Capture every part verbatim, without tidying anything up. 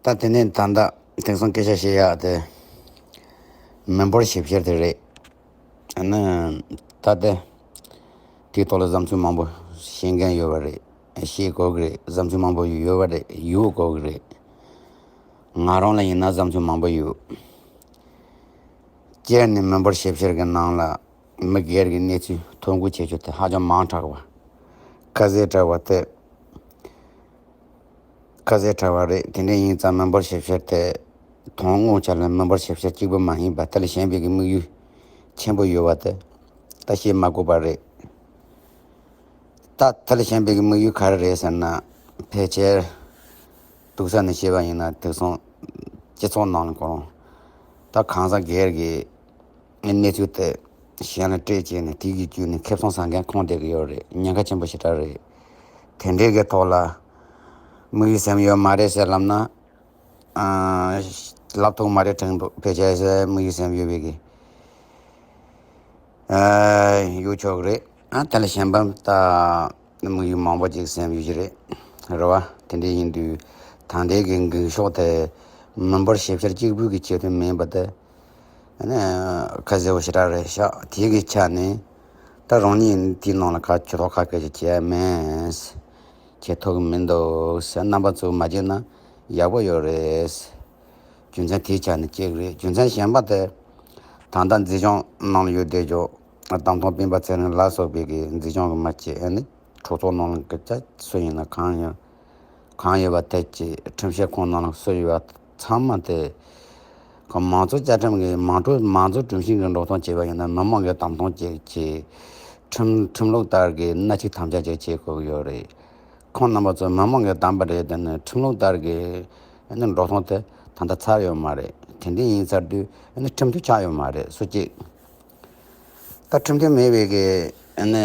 ད་དེ་ནས་ད་ལྟ་དེང་སང་སྐད་ཆ་བཤད་ཡག་དེ་མི་འབོར་ཞིབ་བཤེར་དེ་རེད། ཨ་ནི་ད་ལྟ་དེའི་ཐོག་ལ་བཟའ་ཚང་མང་པོ་ཤེས་མཁན་ཡོད་པ་རེད། ཤེས་དགོས་ཀྱི་རེད། བཟའ་ཚང་མང་པོ་ཡོད་པ་རེད། ཡོད་དགོས་ཀྱི་རེད། ང་རང་ལ་ཡིན་ན་བཟའ་ཚང་མང་པོ་ཡོད། སྤྱིར་ནི་མི་འབོར་ཞིབ་བཤེར་གྱི་ནང་ལ་མི་སྒེར་གྱི་གནས་ཚུལ་ཐོ་འགོད་བྱེད་རྒྱུ་དེ་ཧ་ཅང་མང་དྲགས་པ། ཁ་གསལ་དྲགས་པ་དེ། ཁ་གསལ་དྲགས་པ་རེད། དེ་འདྲ་ཡིན་ཙང་མི་འབོར་ཞིབ་བཤེར་དེ་དོན་དངོས་ཆ་ལ་མི་འབོར་ཞིབ་བཤེར་གཅིག་པུ་མ་ཡིན་པ་དེ་ལས་གཞན་པའི་གི་དམིགས་ཡུལ་ཆེན་པོ་ཡོད་པ་དེ་ད་བཤད་མ་དགོས་པ་རེད། ད་དེ་ལས་གཞན་པའི་གི་དམིགས་ཡུལ་ག་རེ་རེད་ཟེར་ན། ཕལ་ཆེར་སྡུག་ས་ནས་བཤད་པ་ཡིན་ན་དེང་སང་སྤྱི་ཚོགས་ནང་ལ་ཁོ་རང་ད་གང་ཟག་སྒེར་གྱི་གནས་ཚུལ་དེ་གཞན་ལ་སྤྲད་བྱས་ནས་དེ་གི་བརྒྱུད་ནས་ཁེ་བཟང་ཟ་མཁན་ཁོང་བསྡད་ཀྱི་ཡོད་རེད། ཉེན་ཁ་ཆེན་པོ་ཞེ་དྲག་རེད། དེ་འདྲའི་གི་ཐོག་ལ་དམིགས་ཡུལ་ཟིན་ཡོད་མ་རེད་ཟེར་ལབ་ན། ཨ། ལབ་ཐུབ་མ་རེད། དྲང་པོ་ཕལ་ཆེར་དམིགས་ཡུལ་ཟིན་ཡོད་པའི་གི་ཨ། ཡོད་ཆོག་གི་རེད། ཨ། དེ་ལས་གཞན་པ་ད་དམིགས་ཡུལ་མང་པོ་ཅིག་ཟིན་ཡོད་ཀྱི་རེད། རེད་བ། དེ་འདྲ་ཡིན་དུས་ད་ལྟའི་གི་འགེངས་ཤོག་དེ་མི་འབོར་ཞིབ་བཤེར་གཅིག་པུའི་གི་ཆེད་དུ་མིན་པ་དེ། ཨ་ནི་ཁ་གསལ་པོ་ཞེ་དྲག་རེད་ཤག་དེའི་གི་ཆ་ནས་ད་རང་ཉིད་དེའི་ནང་ལ་ཁ་ཇུས་གཏོགས་ཁ་སྐད་ཅིག་བྱས་མེད། བྱེད་ཐུབ་ཀྱི་མི་འདུག་ཟེར། རྣམ་པ་ཚོས་མ་བྱས་ན་ཡག་པོ་ཡོད་རེད། རྒྱུ་མཚན་དེའི་ཆ་ནས་གཅིག་རེད། རྒྱུ་མཚན་གཞན་པ་དེ་ད་ལྟ་མཛེས་ལྗོངས་ནང་ལ་ཡོད་བསྡད་ཆོག་གདམ་མཐོང་སྤེན་པ་ཚེ་རིང་ལ་སོགས་པའི་གི་མཛེས་ལྗོངས་ཀྱི་མི་སྐྱེ་ཨ་ནི་གྲོས་ཚོགས་ནང་ལ་གི་ཅག་སུ་ཡིན་ན་གང་ཡིན། གང་ཡོད་པ་དེ་ཀྱི་ཁྲིམས་བཤེར་ཁང་ནང་ལ་སུ་ཡོད་པ་ཚང་མ་དེ། ཁོ་མང་གཙོ་བཅའ་ཁྲིམས་ཀྱི་མང་གཙོ་མང་གཙོ་ཁྲིམས་ཞིབ་ཀྱི་འགྲོ་སྟངས་བྱས་པ་ཡིན་ན་མི་མང་གི་གདམ་མཐོང་བྱེད་ཀྱི་ཁྲིམས་ཁྲིམས་ལུགས་ལྟར་གྱི་སྣ་གཅིག་དམ་བཅའ་བྱེད་བྱེད་དགོས་ཀྱི་ཡོད་རེད། ཁོང་རྣམ་པ་ཚོ་མི་མང་གི་གདམ་པ་རེད། དེ་ནི་ཁྲིམས་ལུགས་ལྟར་གྱི་ཨ་ནི་འགྲོ་སྟངས་དེ་ད་ལྟ་ཚར་ཡོད་མ་རེད། དེ་འདྲ་ཡིན་ཚར་དུས་ཨ་ནི་ཁྲིམས་མཐུན་ཆགས་ཡོད་མ་རེད། སུ་གཅིག་ད་ཁྲིམས་མཐུན་མེད་པའི་གི་ཨ་ནི་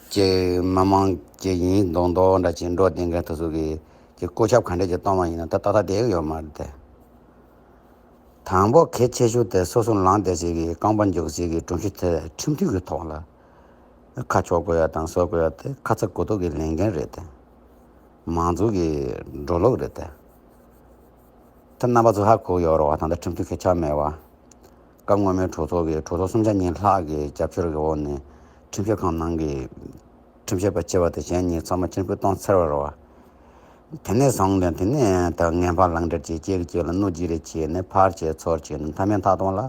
ཀྱི་མི་མང་གི་ཡིན་མདོག་མདོག་འདྲ་ཅིག་འགྲོ་བསྡད་མཁན་དེ་ཚོ་གི་ཀྱི་བཀོད་ཁྱབ་ག་འདྲ་ཅིག་གཏོང་བ་ཡིན་ན་ད་ཏག་ཏག་བསྡད་ཀྱི་ཡོད་མ་རེད་དེ། དང་པོ་གལ་ཆེ་ཤོས་དེ་སོ་སོ་ལངས་བསྡད་སའི་གི་རྐང་པ་འཇུག་སའི་གི་སྒྲོམ་གཞི་དེ་ཁྲིམས་མཐུན་གྱི་ཐོག་ལ་ཁ་ཕྱོགས་དགོས་ཡ་དང་བཟོ་དགོས་ཡ་དེ་ཁ་ཚ་དགོས་གཏུགས་ཀྱི་ལས་འགན་རེད་དེ། མང་གཙོ་གི་འགྲོ་ལུགས་རེད་དེ། ད་རྣམ་པ་ཚོ་ཧ་གོ་ཡོད་རེད་བ། ད་ལྟ་ཁྲིམས་མཐུན་གྱི་ཆ་མེད་བ། སྐབས་སྔོན་མའི་གྲོས་ཚོགས་ཀྱི་གྲོས་ཚོགས་སུམ་ཆ་གཉིས་ལྷག་གི་རྒྱབ་སྐྱོར་གྱི་འོག་ནས་ཁྲིམས་ཞིབ་ཁང་ནང་གི་ཁྲིམས་ཞིབ་པ་བྱས་པ་དེ་གཞན་གཉིས་ཚང་མ་ཕྱིར་འབུད་བཏང་ཚར་བ་རེད་བ། དེ་ནས་བཟུང་སྟེ་དེ་ནས་ད་ངན་པ་ལག་འབྲེལ་བྱས་གཅིག་གིས་གཅིག་ལ་གནོད་ཀྱི་རེད་བྱས་ནས་ཕར་བྱས་ཚུར་བྱས་ནས་མཐའ་མའི་མཐའ་སྟོང་ལ་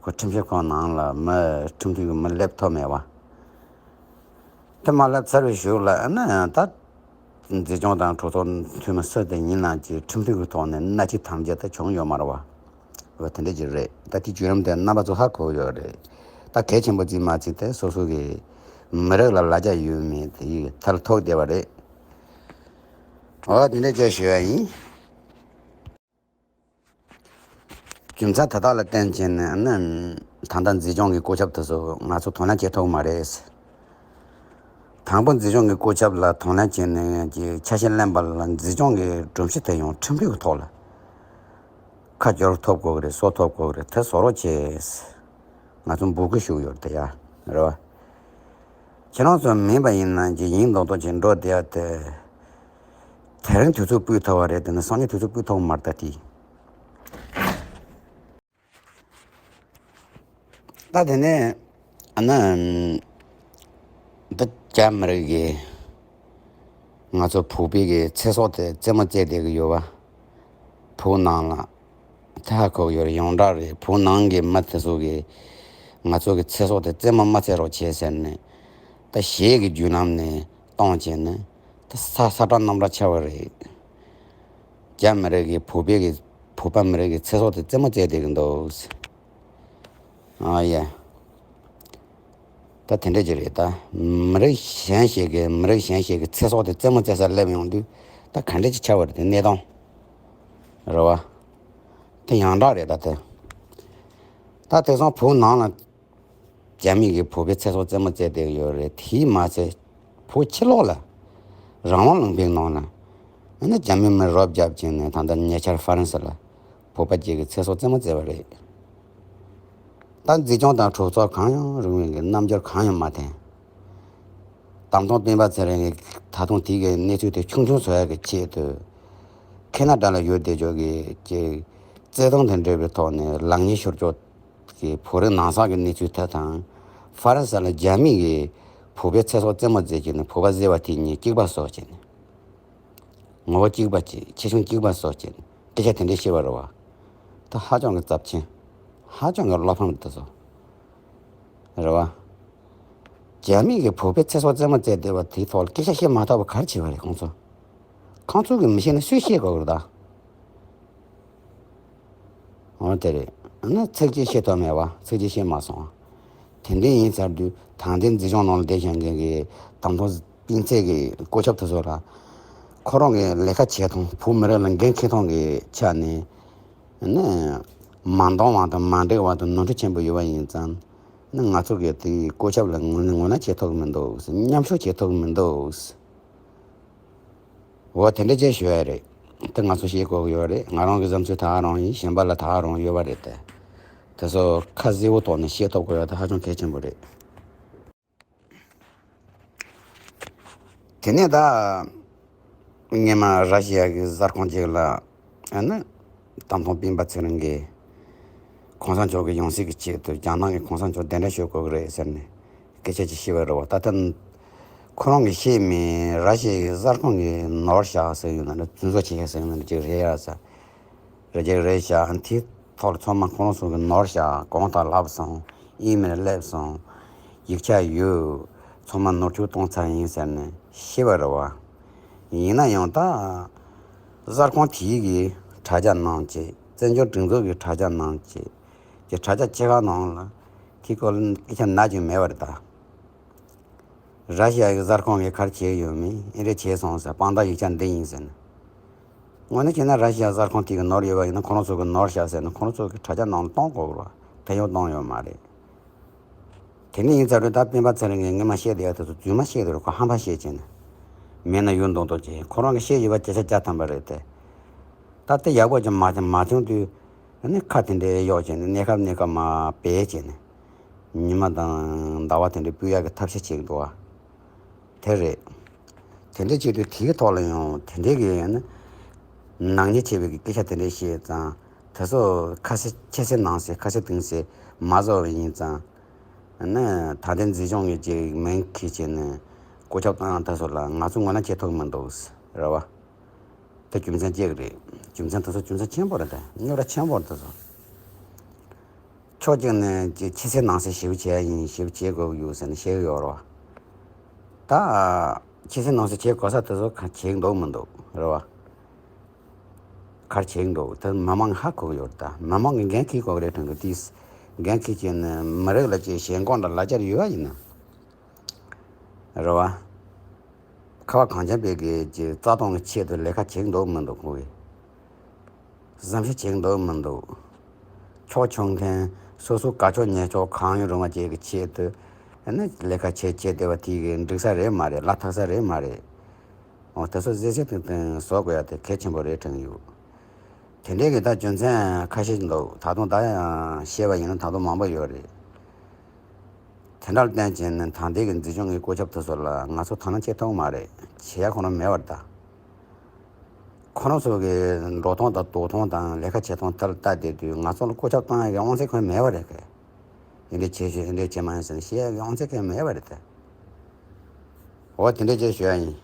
ཁོ་ཁྲིམས་ཞིབ་ཁང་ནང་ལ་མི་ཁྲིམས་མཐུན་གྱི་མི་སླེབས་ཐུབ་མེད་བ། དེ་མ་སླེབས་ཚར་བའི་གཞུག་ལ་ཨ་ནི་ད་མཛེས་ལྗོངས་དང་གྲོས་ཚོགས་འཐུས་མི་སུ་དེ་ཡིན་ནའང་ཀྱི་ཁྲིམས་མཐུན་གྱི་ཐོག་ནས་མནའ་ཕྱིར་དམ་བཅའ་དེ་བྱུང་ཡོད་མ་རེད་བ། འོ་དེ་འདྲ་ཅིག་རེད། ད་དེ་བརྒྱུད་རིམ་དེ་རྣམ་པ་ཚོ་ཧ་གོ་ཡོད་རེད། ད་གལ་ཆེན་པོ་ཅིག་མ་ཅིག་དེ་སོ་སོ་གི་མི་རིགས་ལ་ལ་རྒྱ་ཡོད་མེད་དེ་ཡི་ཐལ་ཐོག་བསྡད་པ་རེད། འོ་དེ་འདྲ་ཅིག་ཞུ་བ་ཡིན། རྒྱུ་མཚན་དེ་དག་ལ་བརྟེན་བྱས་ནས་ནི་ད་ལྟ་མཛེས་ལྗོངས་ཀྱི་བཀོད་ཁྱབ་དེ་ཚོ་ང་ཚོ་དང་ལེན་བྱེད་ཐུབ་མ་རེད། དང་པོ་མཛེས་ལྗོངས་ཀྱི་བཀོད་ཁྱབ་ལ་དང་ལེན་བྱས་ནས་ཀྱི་ཆ་ཤས་ལེན་པ་ལ་མཛེས་ལྗོངས་ཀྱི་སྒྲོམ་གཞི་དེ་ཡང་ཁྲིམས་མཐུན་གྱི་ཐོག་ལ་ཁ་སྦྱོར་ཐུབ་དགོས་ཀྱི་རེད། བཟོ་ཐུབ་དགོས་ཀྱི་རེད། དེ་བཟོ་རོགས་བྱས། ང་ཚོ་འབོད་སྐུལ་ཞུ་གི་ཡོད་རེད་ཡ། རེད་བ། ཁྱེད་རང་ཚོ་མིན་པ་ཡིན་ན་ཀྱི་ཡིན་མདོག་མདོག་ཅིག་འགྲོ་བསྡད་ཡ་དེ། དེ་རིང་དུས་ཚོད་སྤུས་ཐུབ་པ་རེད། དེ་ནི་སང་ཉིན་དུས་ཚོད་སྤུས་ཐུབ་པ་མ་རེད་ད་དེ། ད་དེ་ནས་ཨ་ནི་འདི་རྒྱ་མི་རིགས་ཀྱི་ང་ཚོ་བོད་པའི་གི་ཚེ་སྲོག་དེ་རྩེད་མོ་རྩེ་བསྡད་ཀྱི་ཡོད་པ། བོད་ནང་ལ་ད་ཧ་གོ་གི་ཡོད་རེད། ཡོངས་གྲགས་རེད། བོད་ནང་གི་མི་དེ་ཚོ་གི་ང་ཚོ་གི་ཚེ་སྲོག་དེ་རྩེད་མོ་མ་རྩེ་རོགས་བྱེད་ཟེར་ནས་ད་གཞས་ཀྱི་བརྒྱུད་ལམ་ནས་གཏོང་བྱས་ནས་ད་ས་ས་ཁྲ་རྣམ་པར་ཁྱབ་པ་རེད། རྒྱ་མི་རིགས་ཀྱི་བོད་པའི་གི་བོད་པ་མི་རིགས་ཀྱི་ཚེ་སྲོག་དེ་རྩེད་མོ་རྩེ་བསྡད་ཀྱི་འདུག། ཨ་ཡ། ད་དེ་འདྲ་ཅིག་རེད་ད། མི་རིགས་གཞན་ཞིག་གི་མི་རིགས་གཞན་ཞིག་གི་ཚེ་སྲོག་དེ་རྩེད་མོ་རྩེ་སར་སླེབས་ཡོང་དུས་ད་ག་འདྲ་ཅིག་ཆགས་པ་རེད་དེ་གནས་སྟངས། རེད་བ། དེ་ཡང་དག་རེད་ད་དེ། ད་དེང་སང་བོད་ནང་ལ་རྒྱ་མི་གིས་བོད་པའི་ཚེ་སྲོག་རྩེད་མོ་རྩེ་བསྡད་ཡོད་རེད། དེས་མ་ཚད་བོད་ཕྱི་ལོགས་ལ་རང་དབང་ལུང་པའི་ནང་ལ་ཨ་ནི་རྒྱ་མི་མི་རོབ་རྒྱབ་ཀྱིན་ནས་ད་ལྟ་ཉེ་ཆར་ཧྥ་རན་སི་ལ་བོད་པ་གཅིག་གི་ཚེ་སྲོག་རྩེད་མོ་རྩེ་བ་རེད། ད་མཛེས་ལྗོངས་དང་གྲོས་ཚོགས་གང་ཡང་རུང་བའི་གི་རྣམ་འགྱུར་གང་ཡང་མ་འཐེན། གདམ་མཐོང་སྤེན་པ་ཚེ་རིང་གིས་ད་དུང་དེ་གི་གནས་ཚུལ་དེ་ཆུང་ཆུང་བཟོ་ཡག་གི་ཆེད་དུ་ ཁེ་ན་ཌ་ལ་ཡོད་བསྡད་ཆོག་གི་ཅིག་བརྩེ་དུང་དང་འབྲེལ་བའི་ཐོག་ནས་ལག་གཉིས་ཤོར་ཆོག་གི་བོད་རིགས་ནང་སོག་གི་གནས་ཚུལ་དེ་དང་། ཧྥ་རན་སི་ལ་རྒྱ་མི་གི་བོད་པའི་ཚེ་སྲོག་རྩེད་མོ་རྩེད་བྱས་ནས་བོད་པ་བཟི་བ་དེ་གཉིས་གཅིག་པ་བཟོ་བྱས་ནས། ངོ་བོ་གཅིག་པ་བྱས། ཆེ་ཆུང་གཅིག་པ་བཟོ་བྱས་ནས་སྐད་ཆ་དེ་འདྲས་བཤད་པ་རེད་བ། ད་ཧ་ཅང་གི་ཚབས་ཆེན། ཧ་ཅང་གི་བློ་ཕམ་རེད་ད་ཚོ། རེད་བ། རྒྱ་མི་གི་བོད་པའི་ཚེ་སྲོག་རྩེད་མོ་རྩེད་བསྡད་པ་དེའི་ཐོག་ལ་སྐད་ཆ་བཤད་མ་ཐུབ་པ་ག་རེ་བྱས་པ་རེད་ཁོང་ཚོ། ཁོང་ཚོ་གིས་མི་ཤེས་ན་སུས་ཤེས་དགོས་རེད་ད། འོ་དེ་རེད། ཨ་ནི་ཚིག་གཅིག་བཤད་ཐུབ་མེད་བ། ཚིག་གཅིག་བཤད་མ་སོང་བ། དེ་འདྲ་ཡིན་ཚར་དུས་དང་དེ་མཛེས་ལྗོངས་ནང་ལ་བསྡད་བཞིན་མཁན་གྱི་དང་ཐོག་སྤུན་མཆེད་ཀྱི་སྐུ་ཞབས་དེ་ཚོ་ལ། ཁོ་རང་གི་ལས་ཀ་བྱེད་སྟངས་བོད་མི་རིགས་ལ་འགན་འཁྱེར་སྟངས་ཀྱི་ཆ་ནས་ནི། མ་འདང་བ་དང་མ་འགྲིག་པ་དང་ནོར་འཁྲུལ་ཆེན་པོ་ཡོད་པ་ཡིན་ཙང་། ནི་ང་ཚོ་གི་དེའི་སྐུ་ཞབས་ལ་ངོས་ནས་ངོས་ལེན་བྱེད་ཐུབ་ཀྱི་མི་འདུག་མཉམ་ཞུགས་བྱེད་ཐུབ་ཀྱི་མི་འདུག་འོ་དེ་འདྲ་ཅིག་ཞུ་ཡ་རེད། དེ་ང་ཚོ་ཤེས་དགོས་ཀྱི་ཡོད་རེད། ང་རང་གི་བསམ་ཚུལ་ད་ག་རང་ཡིན། གཞན་པ་ལ་ད་ག་རང་ཡོད་པ་རེད་དེ། དེ་ཚོ་ཁ་གསལ་པོ་ཐོག་ནས་ཤེས་ཐུབ་དགོས་ཡ་དེ་ཧ་ཅང་གལ་ཆེན་པོ་རེད། དེ་ནས་ད་སྔོན་མ་ར་ཤི་ཡ་གི་གསར་ཁང་ཅིག་ལ་ཨ་ནི་ད་དུང་སྤེན་པ་ཚེ་རིང་གིས་གོང་ས་མཆོག་གི་ཡང་སྲིད་ཀྱི་ཆེད་དུ་རྒྱ་ནག་གི་གོང་ས་མཆོག་གདན་འདྲེན་ཞུ་དགོས་ཀྱི་རེད་ཟེར་ནས་སྐད་ཆ་ཅིག་བཤད་པ་རེད་བ། ད་ལྟ་ཁོ་རང་གིས་བཤད་མིན་ར་ཤི་ཡའི་གསར་ཁང་གིས་ནོར་བཞག་ཟེར་ཡོད་ན་འདྲ། རྫུན་བཟོ་བྱེད་ཡ་ཟེར་ཡོད་ན་འདྲ་ཅིག་རེད་ཡ་ཟེར། རེ་རྒྱག་རེད་བཞག་དེའི་ཐོག་ལ་ཚང་མ་ཁོང་རང་ཚོ་གིས་ནོར་བཞག་གོང་དང་ལྷབ་སོང་། ཨི་མེལ་སླེབས་སོང་། ཡིག་ཆ་ཡོད། ཚང་མ་ནོར་འཁྲུལ་གཏོང་ཚར་ཡིན་ཟེར་ནས་བཤད་པ་རེད་བ། ཡིན་ན་ཡང་ད་གསར་ཁང་དེའི་གི་དྲ་རྒྱ་ནང་བྱས། བཙན་བྱོལ་སྒྲིག་འཛུགས་ཀྱི་དྲ་རྒྱ་ནང་བྱས། ཀྱི་དྲ་རྒྱ་ཆེ་ཁག་ནང་ལ་དེའི་སྐོར་ལ་སྐད་ཆ་ན་ཅིག་མེད་པ་རེད་ད། ར་ཤི་ཡ་གི་གསར་ཁང་གིས་ག་རེ་བྱས་ཡོད་མེད། ཨེ་འདྲ་བྱས་སོང་ཟེར། དཔང་རྟགས་ཡིག་ཆ་འདི་ཡིན་ཟེར་ནས། དངོས་གནས་བྱས་ན་ར་ཤི་ཡ་གསར་ཁང་དེ་གི་ནོར་ཡོད་པ་ཡིན་ན་ཁོ་རང་ཚོ་གི་ནོར་བཞག་ཟེར་ནས་ཁོ་རང་ཚོ་གི་དྲ་རྒྱ་ནང་ལ་གཏོང་དགོས་རེད་བ། དེ་ཡང་གཏོང་ཡོད་མ་རེད། དེ་ནས་ཡིན་ཚར་དུས་ད་སྤེན་པ་ཚེ་རིང་གིས་སྔོན་མ་བཤད་བསྡད་ཡ་དེ་ཚོ་རྫུན་མ་བཤད་བསྡད་རེད། ཁོ་ཧམ་པ་བཤད་བྱས་ནས། མེད་ན་ཡོད་མདོག་མདོག་བྱས། ཁོ་རང་གིས་བཤད་ཡོད་པ་བརྒྱ་ཆ་བརྒྱ་ཐམ་པ་རེད་དེ། ད་དེ་ཡག་པོ་ཅིག་མ་མ་བྱུང་དུས། ཨ་ནི་ཁ་དེ་འདྲའི་གཡོག་བྱས་ནས་གནས་སྐབས་གནས་སྐབས་མར་སྦས་བྱས་ནས། ཉི་མ་དང་ཟླ་བ་དེ་འདྲའི་སྤུད་ཡག་གི་ཐབས་ཤེས་བྱེད་ཀྱི་འདུག་བ། དེ་རེད། དེ་འདྲ་བྱེད་དུས་དེའི་ཐོག་ལ་ཡང་དེ་འདྲའི་གི་ཨ་ནི་ནག་ཉེས་ཆེ་བའི་གི་སྐད་ཆ་དེ་འདྲ་བཤད་ཙང་། དེ་ཚོ་ཁ་གསལ་ཁྱད་གསོད་གནང་སའི་ཁ་གསལ་གཏོང་སའི་མ་བཟོ་བ་ཡིན་ཙང་། ཨ་ནི་ད་ལྟའི་མཛེས་ལྗོངས་ཀྱི་ཅིག་མིང་འཁྱེར་བྱས་ནས་སྐུ་ཁྱབ་བཏང་ཡང་དེ་ཚོ་ལ་ང་ཚོ་ངོས་ལེན་བྱེད་ཐུབ་ཀྱི་མི་འདུག་རེད་བ། དེ་རྒྱུ་མཚན་གཅིག་རེད། རྒྱུ་མཚན་དེ་ཚོ་རྒྱུ་མཚན་ཆེན་པོ་རེད་དེ། རྙོག་དྲ་ཆེན་པོ་རེད་དེ་ཚོ། ཕྱོགས་གཅིག་ནས་ཅིག་ཁྱད་གསོད་གནང་སའི་ཞིབ་བྱས་ཡིན། ཞིབ་བྱེད་དགོས་ཀྱི་ཡོད་ཟེར་ནས་བཤད་ཀྱི་ཡོད་རེད་བ། ད་ཁྱད་གསོད་གནང་སའི་བྱེད་དགོས་ས་དེ་ཚོ་ག་བྱེད་ཀྱི་འདུག་མི་འདུག་རེད་བ། ག་རེ་བྱེད་ཀྱི་འདུག་དེ་མི་མང་ཧ་གོ་གི་ཡོད་རེད་ད། མི་མང་གིས་འགན་འཁྱེར་དགོས་ཀྱི་རེད་དྲན་གི། དེས་འགན་འཁྱེར་བྱས་ནས་མི་རིགས་ལ་ཅིག་ཞེན་ཁོག་འདྲ་ལ་རྒྱ་ཡོད་པ་ཡིན་ན། རེད་བ། ཁ་བ་གངས་ཅན་པའི་གི་ཅིག་རྩ་དོན་གི་ཆེད་དུ་ལས་ཀ་བྱེད་ཀྱི་འདུག་མི་འདུག་ཁོ་གིས། བསམ་ཤེས་བྱེད་ཀྱི་འདུག་མི་འདུག་ཕྱོགས་ཆུང་མཁན་སོ་སོ་དགའ་ཕྱོགས་ཉེས་ཕྱོགས་གང་ཡོད་རུང་བ་ཅིག་གི་ཆེད་དུ་ཨ་ནི་ལས་ཀ་བྱེད་བྱེད་བསྡད་པ་དེ་གི་འགྲིག་ས་རེད་མ་རེད། ལ་ཐག་ས་རེད་མ་རེད། འོ་དེ་ཚོ་གཟེར་གཟེར་ཐིང་ཐིང་བཟོ་དགོས་ཡ་དེ་གལ་ཆེན་པོ་རེད་དྲན་གྱི་ཡོད། དེ་འདྲའི་གི་ད་རྒྱུ་མཚན་ཁ་ཤས་འདུག་ད་དུང་ད་ཡང་བཤད་པ་ཡིན་ན་ད་དུང་མང་པོ་ཡོད་རེད། དེ་འདྲར་བརྟེན་བྱས་ནས་ད་ལྟའི་གི་མཛེས་ལྗོངས་ཀྱི་སྐུ་ཁྱབ་དེ་ཚོ་ལ་ང་ཚོ་དོ་སྣང་བྱེད་ཐུབ་མ་རེད། བྱེད་ཡ་ཁོ་ན་མེད་པ་རེད་ད། ཁོ་རང་ཚོ་གི་འགྲོ་སྟངས་དང་འདུག་སྟངས་དང་ལས་ཀ་བྱེད་སྟངས་དེ་ལ་ལྟ་བསྡད་དུས་ང་ཚོ་ལ་སྐུ་ཁྱབ་བཏང་ཡ་གི་དབང་ཚད་ཁོ་མེད་པ་རེད་གི། འདི་འདྲ་བྱེད་ཤོག་འདི་འདྲ་བྱེད་མ་ཡིན་ཟེར་ནས་བཤད་ཡ་གི་དབང་ཚད་ཁོ་མེད་པ་རེད་ད། འོ་དེ་འདྲ་བྱས་ཞུ་ཡ་ཡིན།